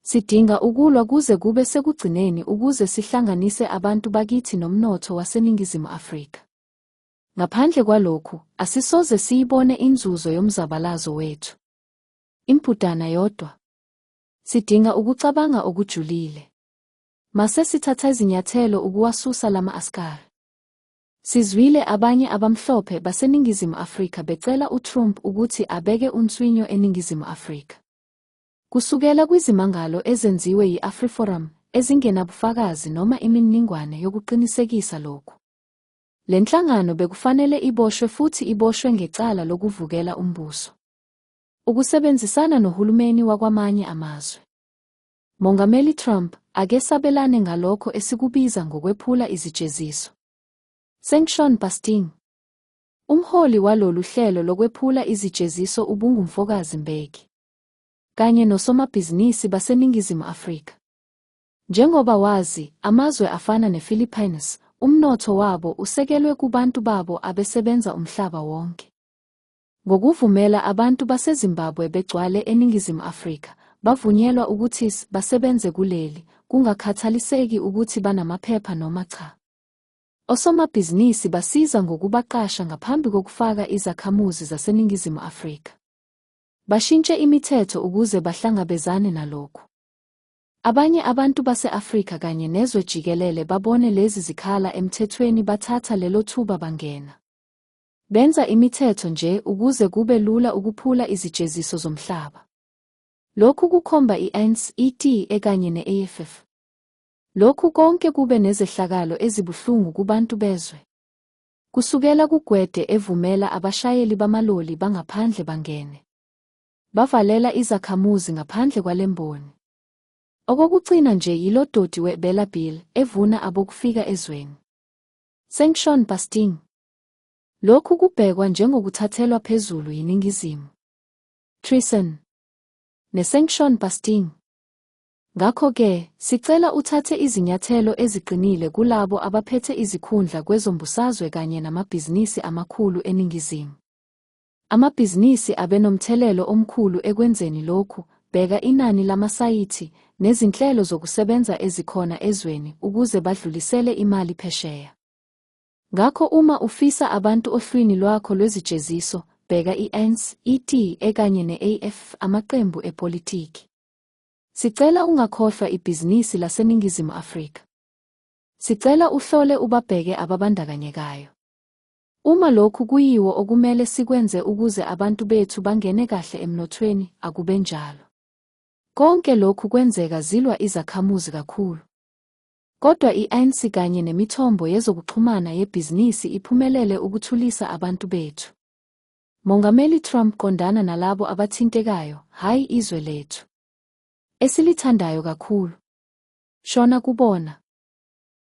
Sidinga ukulwa kuze kube sekugcineni ukuze sihlanganise abantu bakithi nomnotho waseNingizimu Afrika. Ngaphandle kwalokhu, asisoze siyibone inzuzo yomzabalazo wethu. Impudana yodwa. Sidinga ukucabanga okujulile. Mase sithatha izinyathelo ukuwasusa lama askari. Sizwile abanye abamhlophe baseNingizimu Afrika becela uTrump ukuthi abeke unswinyo eNingizimu Afrika. Kusukela kwizimangalo ezenziwe yi-AfriForum ezingenabufakazi noma imininingwane yokuqinisekisa lokhu. Le nhlangano bekufanele iboshwe futhi iboshwe ngecala lokuvukela umbuso. Ukusebenzisana nohulumeni wakwamanye amazwe. Mongameli Trump, ake sabelane ngalokho esikubiza ngokwephula izijeziso. Sanction busting. Umholi walolu hlelo lokwephula izijeziso ubunguMfokazi Mbeki. Kanye nosomabhizinisi baseNingizimu Afrika. Njengoba wazi, amazwe afana nePhilippines, umnotho wabo usekelwe kubantu babo abesebenza umhlaba wonke. Ngokuvumela abantu baseZimbabwe begcwale eNingizimu Afrika, bavunyelwa ukuthi basebenze kuleli, kungakhathaliseki ukuthi banamaphepha noma cha. Osomabhizinisi basiza ngokubaqasha ngaphambi kokufaka izakhamuzi zaseNingizimu Afrika. Bashintshe imithetho ukuze bahlangabezane nalokhu. Abanye abantu base-Afrika kanye nezwe jikelele babone lezi zikhala emthethweni bathatha lelo thuba bangena. Benza imithetho nje ukuze kube lula ukuphula izijeziso zomhlaba. Lokhu kukhomba i-ANC, i-DA kanye ne-EFF. Lokhu konke kube nezehlakalo ezibuhlungu kubantu bezwe. Kusukela kuGwede evumela abashayeli bamaloli bangaphandle bangene. Bavalela izakhamuzi ngaphandle kwale mboni. Okokucina nje yilo doti we-Bela Bill evuna abokufika ezweni. Sanction busting. Lokhu kubhekwa njengokuthathelwa phezulu yiNingizimu. Treason. Ne-sanction busting. Ngakho-ke, sicela uthathe izinyathelo eziqinile kulabo abaphethe izikhundla kwezombusazwe kanye namabhizinisi amakhulu eNingizimu. Amabhizinisi abenomthelelo omkhulu ekwenzeni lokhu, bheka inani lamasayithi nezinhlelo zokusebenza ezikhona ezweni ukuze badlulisele imali phesheya. Ngakho uma ufisa abantu ohlwini lwakho lwezijeziso, bheka i-ANC, i-DA kanye ne-AF, amaqembu epolitiki. Sicela ungakhohlwa ibhizinisi laseNingizimu Afrika. Sicela uhlole ubabheke ababandakanyekayo. Uma lokhu kuyiwo okumele sikwenze ukuze abantu bethu bangene kahle emnothweni, akube njalo. Konke lokhu kwenzeka zilwa izakhamuzi kakhulu. Kodwa i-ANC kanye nemithombo yezokuxhumana yebhizinisi iphumelele ukuthulisa abantu bethu. Mongameli Trump qondana nalabo abathintekayo, hhayi izwe lethu. Esilithandayo kakhulu. Shona kubona.